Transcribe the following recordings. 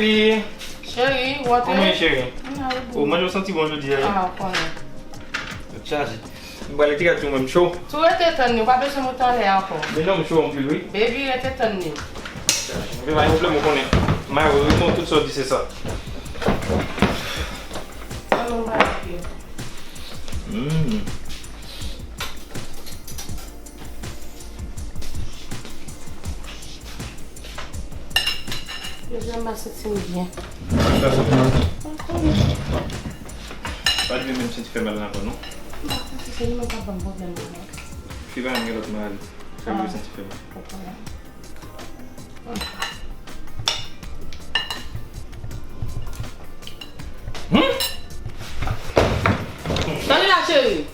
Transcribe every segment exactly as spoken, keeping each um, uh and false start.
Cheri, ou antre? Kòman w ye, cheri? M la wi, boo. O, manje w santi bon jodi a, wi. Ah, ou konnen. Tèt chaje. M pral rete gade yon menm cho. Tou rete tann li, ou pa bezwen moute anlè ankò. Men non, m cho anpil, wi. Baby, rete tann li. Tèt chaje. M pa gen pwoblèm, ou konnen. Mayo, reponn tout sa w di, se sa. An nou ba yo. Mm. Yo jan m pa santi m byen. Sa sot mal. Mwen konnen. Pa dwe menm santi fè mal nan kò, non. M pa santi se li menm k ap ban m pwoblèm nan, non. Fi pa menm gen lòt maladi. Fè m santi fè mal. Mwen konnen. Hmm? Tande la, cheri.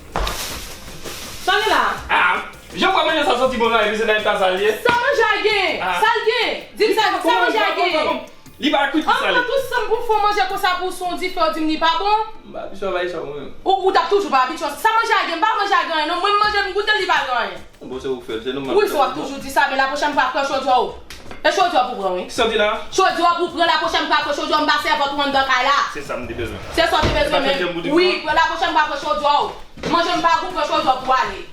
Tande la. Ah, jan w wè manje sa santi bon la, epi se nan eta sa l ye. Sa manje a gen? Ah. Sa l gen? Di m sa, sa manje a gen? Li pa kwit, li sale. An pran tout san m pou m fè yon manje konsa pou w sou yon dife, w di m li pa bon? M pa abitye avè sa mwen menm. Ou, ou t ap toujou pa abitye. Sa manje a gen? M pa manje a gen anyen, non. Mwen, m manje, m goute l, li pa gen anyen. Bon, se ou k fè l, se nòmal. Wi, se w ap toujou di sa, men lapwochèn fwa pran chodyè w. E chodyè w pou pran, wi. Kisa w di la? Chodyè w pou pran, lapwochèn fwa pran chodyè w, m pa sèvant ou anndan kay la. Se sa m te bezwen. Se sa w te bezwen, men. Wi, pran lapwochèn fwa pran chodyè w. Manje m pa gou, pran chodyè w pou w ale.